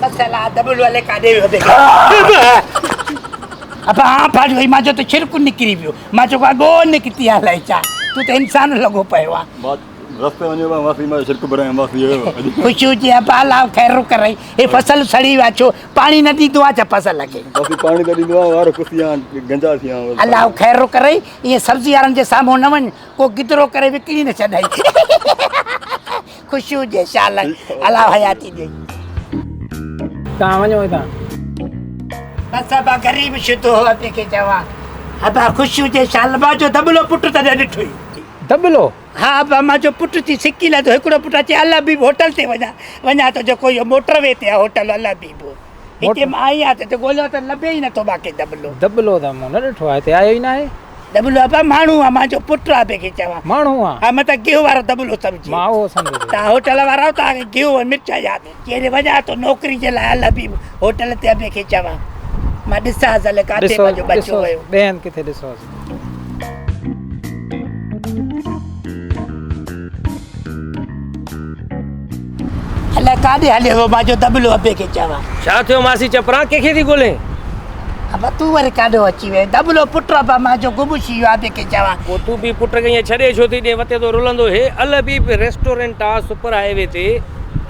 بس الا دٻلو الائي ڪاڏي ويو ابي ابا ها ڦاڙي وئي مان چيو ته ڇرڪ نڪري ويو مان چيو ڪا ڳوهه نڪتي آ الائي ڇا تون ته انسان لڳو پيو آ. مان رستي وڃي پيو ماسي مان ڇرڪ ڀرايم ماسي خوش هجي ابا الله خير ڪرئي هي فصل سڙي ويو آ ڇو پاڻي نه ڏيندو آ ڇا فصل کي. ماسي پاڻي ته ڏيندو آ وار ڪسي آ گنجا ٿي آ. الله خير ڪرئي ائين سبزي وارن جي سامهون نه وڃ ڪو گدرو ڪري وڪڻي نه ڇڏئي. خوش هجي شال الله حياتي ڏئي. توهان وڃو هتان. بس ابا غريب شدو هو ابي کي چوان ابا خوش هجي شال مان جو دٻلو پٽ ته نه ڏٺو ئي. دٻلو؟ ها ابا مان جو پٽ ٿي سڪي لڌو هڪڙو پٽ اچي الحبيب هوٽل تي وڃان وڃان ٿو جيڪو اهو موٽر وي تي آهي هوٽل الحبيب هتي مان آئي آهيان ته ڳوليو ته لڀي ئي نٿو مان کي دٻلو. دٻلو ته مون نه ڏٺو آهي هتي آيو ئي ناهي. دٻلو ابا ماڻهو آ مانجو پٽ آ ابي کي چوان. ماڻهو آ؟ ها متان گيهه وارو دٻلو سمجهي. مان اهو سمجهي ٿو. تان هوٽل وارا آهيو تان کي گيهه ۽ مرچ ياد چيري وڃان ٿو نوڪري جي لاء الحبيب هوٽل تي ابي کي چوان. مان ڏسانس الائي ڪاٿي مانجو ٻچو ويو. ٻئي هنڌ ڪٿي ڏسوس. الائي ڪاڏي هليو ويو مانجو دٻلو ابي کي چوان. ڇا ٿيو ماسي چپران ڪنهن کي ٿي ڳولين؟ ابا تون وري ڪاڏو اچي وئين دٻلو پٽ ابا مانجو گم ٿي ويو ابي کي چوان. پوء تون به پٽ کي ائين ڇڏي ڇو ٿي ڏين وتي ٿو رلندو هي الحبيب ريسٽورنٽ آ سپر هاء وي تي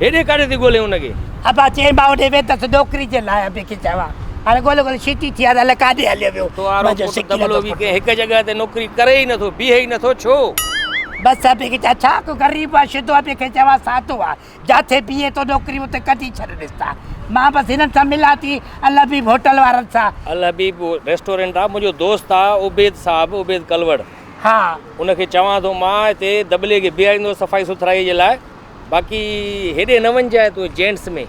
هيڏي ڪاڏي ٿي ڳولين ان کي. ابا چئين مان اوڏي ويندس نوڪري جي لاء ابي کي چوان. هاڻي ڳولي ڳولي شيٽي ٿي آ ته الائي ڪاڏي هليو ويو. تو وارو پٽ دٻلو به ڪنهن هڪ جڳهه تي نوڪري ڪري ئي نٿو بيهي ئي نٿو ڇو؟ بس ابي کي چوان ڇا ڪو غريب آ شڌو ابي کي چوان سادو آ جاٿي بيهي ٿو نوڪري اتي ڪڍي ڇڏينس ٿا مان بس هنن سان ملان ٿي الحبيب هوٽل وارن سان. الحبيب ريسٽورنٽ آ منهنجو دوست آ عبيد صاحب عبيد ڪلوڙ ها. ان کي چوان ٿو مان هتي دٻلي کي بيهاريندو صفائي سٿرائي جي لاء. باقي هيڏي نه وڃجانء تون جينٽس ۾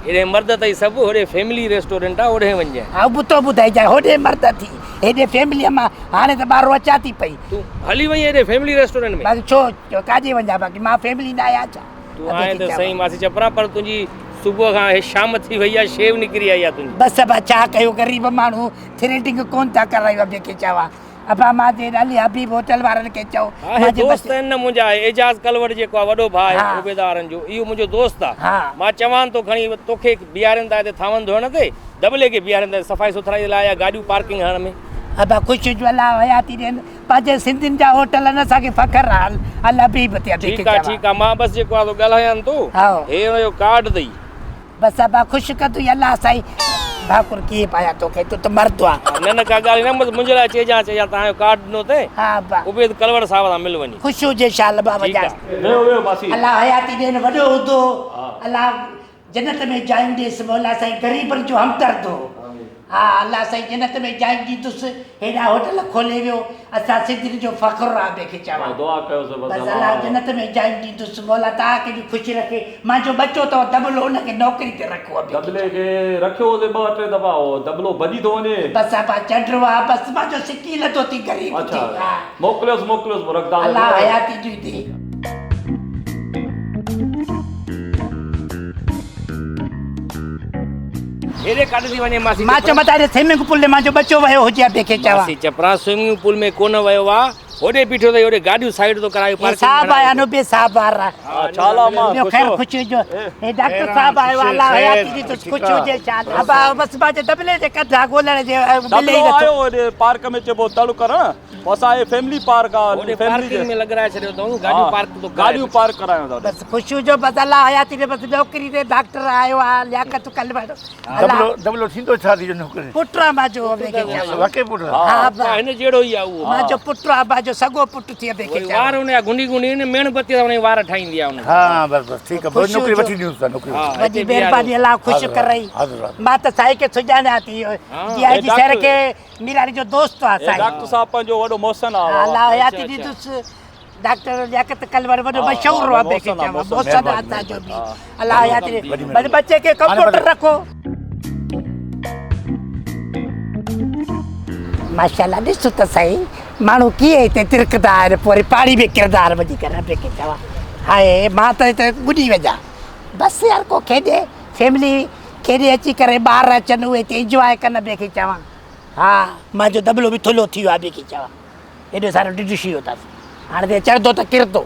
هيڏي مرد اٿئي سڀ هوڏي فيملي ريسٽورنٽ آ هوڏي وڃجانء. ها ابتو ٻڌائجانء هوڏي مرد اٿي هيڏي فيمليء مان هاڻي ته ٻارو اچان ٿي پئي. تون هلي وئين هيڏي فيملي ريسٽورنٽ ۾. باقي ڇو ڪاڏي وڃان باقي مان فيملي نه آهيان ڇا. تون آهين ته سهي ماسي چپرا پر تنهنجي صبح کان هي شام ٿي وئي آ شيو نڪري آئي آ تنهنجي. بس ابا ڇا ڪيو غريب ماڻهو ٿريڊنگ ڪون ٿا ڪرايون ابي کي چوان. ابا مان جي علي حبيب هوٽل وارن کي چئو ها هي دوست آهن نه منهنجا هي اعجاز ڪلوڙ جيڪو آهي وڏو ڀاء آهي عبيده وارن جو اهو منهنجو دوست آهي مان چوان ٿو کڻي توکي بيهارين ٿا هتي ٿانون ڌوئڻ تي دٻلي کي بيهارين ٿا صفائي سٿرائي لاء يا گاڏيون پارڪنگ هڻڻ ۾. ابا خوش هجو الله حياتي ڏين پنهنجي سنڌين جا هوٽل آهن اسان کي فخر آهي الله حبيب تي ابي کي ٺيڪ آهي ٺيڪ آهي مان بس جيڪو آهي سو ڳالهايان ٿو هي ان جو ڪارڊ اٿئي. بس ابا خوش ڪندوئي الله سائين ڀاڪر ڪيئن پايان توکي تون ته مرد آن. نه نه ڪا ڳالهه نه بس منهنجي لاء چئجان چئجان توهان جو ڪارڊ ڏنو اٿئي ها ابا عبيد ڪلوڙ صاحب سان مل وڃي. خوش هجي شال ابا وڃان. ويهو ويهو ماسي. الله حياتي ڏين وڏو هوندو الله جنت ۾ جايون ڏيس مولا سائين غريبن جو همدرد هو. ها الله سائين جنت ۾ جاء ڏيندس هيڏا هوٽل کولي ويو اسان سنڌين جو فخر آ ٻئي کي چوان دعا ڪيوس بس الله جنت ۾ جاء ڏيندس مولا توهان کي به خوش رکي مانجو ٻچو اٿو دٻلو ان کي نوڪري تي رکو ابي کي دٻلي کي رکيو هوسي ٻه ٽي دفعا هو دٻلو ڀڄي ٿو وڃي. بس ابا چنڊ وا بس مانجو سڪي لڌو ٿي غريب ٿي اڇا موڪليوس موڪليوس رکدان الله حياتي ڏيندي. هيڏي ڪاڏي ٿي وڃين ماسي مان چيو متان هيڏي سوئمنگ پول ۾ مانجو ٻچو ويو هجي ابي کي چوان. ماسي چپران سوئمنگ پول ۾ ڪونه ويو آ هوڏي بيٺو اٿئي هوڏي گاڏيون سائيڊ ٿو ڪرائي پارڪنگ صاحب آيا نو بي صاحب وارا ڇا لا مان ٻيو خير خوش هجو هي ڊاڪٽر صاحب آيو الله حياتي ڏي تو خوش هجي شال ابا بس مان چيو دٻلي جي ڪنڌ آ ڳولڻ جي ملي ئي نٿو آيو هوڏي پارڪ ۾ چئبو تڙ ڪرڻ پوء اسان هي فيملي پارڪ آ هوڏي پارڪنگ ۾ لڳرائي ڇڏيو اٿئون گاڏيون پارڪ ٿو ڪرائي گاڏيون پارڪ ڪرايون ٿا بس خوش هجو بس الله حياتي ڏي بس نوڪري ڏي ڊاڪٽر آيو آ لياقت ڪلوڙ دبلو دبلو ٿيندو ڇا ٿي جو نوڪري پٽ آ مانجو ابي کي چوان واقعي پٽ آ ها ابا هن جهڙو ئي آ اهو مانجو پٽ آ ابا جو سڳو پٽ ٿي ابي کي چوان وار ان جا گهنڊي گهنڊي ان ميڻ بتي سان ان جي وار ٺاهيندي آ ان ها بس بس ٺيڪ آ نوڪري وٺي ڏيونس ٿا نوڪري وڏي مهرباني الله خوش ڪرئي مان ته سائين کي سڃاڻان ٿي ڊي I جي سر کي ميراڻي جو دوست آ سائين. ڊاڪٽر صاحب پنهنجو وڏو محسن آ. الله حياتي ڏيندس ڊاڪٽر لياقت ڪلوڙ وڏو مشهور آ ٻئي کي چوان محسن آ اسان جو به الله حياتي ڏي بس ٻچي کي ڪمپيوٽر رکو. ماشاءالله ڏس ته سهي ماڻهو ڪيئن هتي ترڪدا آهن پوء وري پاڻي ۾ ڪرندا آهن وڃي ڪري ابي کي چوان هاء مان ته هتي ٻڏي وڃان بس يار ڪو کيڏي فيملي کيڏي اچي ڪري ٻار اچن اهي هتي انجواء ڪن ابي کي چوان ها مانجو دٻلو به ٿلهو ٿي ويو آهي ابي کي چوان ايڏو سارو ڊڊ شيو اٿس هاڻي ته چڙهندو ته ڪرندو.